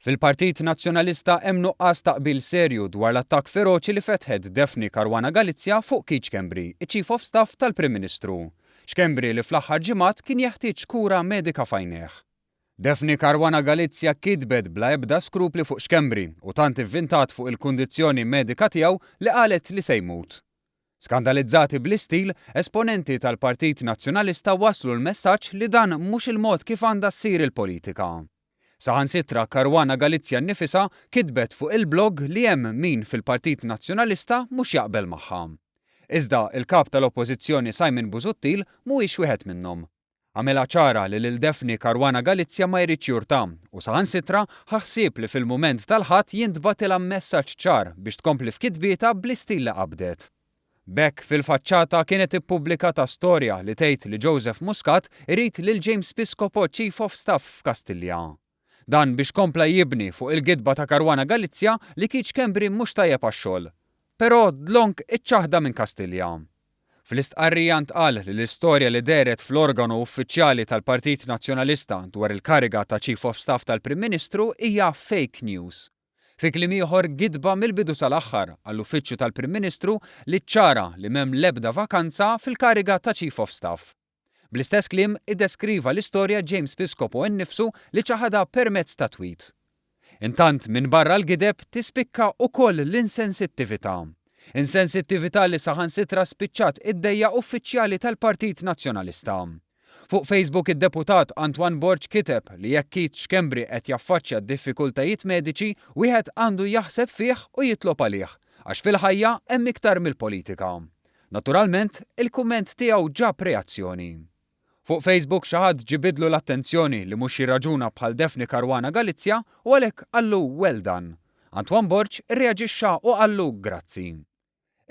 Fil-Partit Nazzjonalista hemm nuqqas ta' qbil serju dwar l-attakk feroċi li fetħet Daphne Caruana Galizia fuq Keith Schembri, iċ-Chief of Staff tal-Prim Ministru. Schembri li fl-aħħar ġimgħat kien jeħtieġ kura medika f'għajnejh. Daphne Caruana Galizia kitbet bla ebda skrupli fuq Schembri u tant ivvintat fuq il-kundizzjoni medika tiegħu li qalet li se jmut. Skandalizzati bl-istil, esponenti tal-Partit Nazzjonalista wasslu l-messaġġ li dan mhux il-mod kif għandha ssir il-politika. Saħansitra Caruana Galizia nnifisha kitbet fuq il-blog li hemm min fil-Partit Nazzjonalista mhux jaqbel magħha. Iżda il-Kap tal-Oppożizzjoni Simon Busuttil mhuwiex wieħed minnhom. Għamilha ċara li lil Daphne Caruana Galizia ma jridx jurtha u saħansitra ħa ħsieb li fil-mument tal-Ħadd jintbagħtilha messaġġ ċar biex tkompli f'kitbietha bl-istil li qabdet. B'hekk, fil-faċċata kienet ippubblikata storja li tgħid li Joseph Muscat irid lil James Piscopo Chief of Staff f'Kastilja. Dan biex kompla jibni fuq il-gidba ta' Caruana Galizia li Keith Schembri mhux tajjeb għax-xogħol. Però dlonk iċ-ċaħda minn Kastilja. Fl-istqarrija ntqal li l-istorja li dehret fl-organu uffiċjali tal-Partit Nazzjonalista dwar il-kariga ta' Chief of Staff tal-Prim Ministru hija fake news. Fi kliem ieħor gidba mill-bidu sal-aħħar għall-Uffiċċju tal-Prim Ministru li ċċara li m'hemm l-ebda vakanza fil-kariga ta' Chief of Staff. Bl-istess kliem iddeskriva l-istorja James Piscopo innifsu li ċaħadha permezz ta' tweet. Intant minbarra l-gideb tispikka ukoll l-insensittività. Insensittività li saħansitra spiċċat iddejjaq uffiċjali tal-Partit Nazzjonalista. Fuq Facebook id-Deputat Antoine Borg kiteb li jekk Keith Schembri qed jaffaċċja diffikultajiet mediċi wieħed għandu jaħseb fih u jitlob għalih, għax fil-ħajja hemm iktar mill-politika. Naturalment, il-kumment tiegħu ġab reazzjoni. Fuq Facebook xi ħadd ġibidlu l-attenzjoni li mhux jirraġuna bħal Daphne Caruana Galizia u għalhekk qallu well done. Antoine Borg irreaġixxa u qallu grazzi.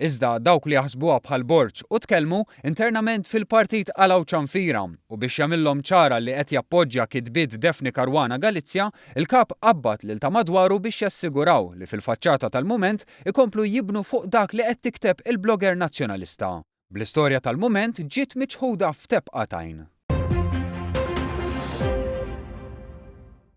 Iżda dawk li jaħsbuha bħal Borg u tkellmu, internament fil-partit qalgħu ċanfira u biex jagħmillhom ċara li qed jappoġġja kitbiet Daphne Caruana Galizia, il-Kap qabbad lil ta' madwaru biex jassiguraw li fil-faċċata tal-mument ikomplu jibnu fuq dak li qed tikteb il-blogger Nazzjonalista. Bl-istorja tal-mument ġiet miċħuda f'tebqa t'għajn.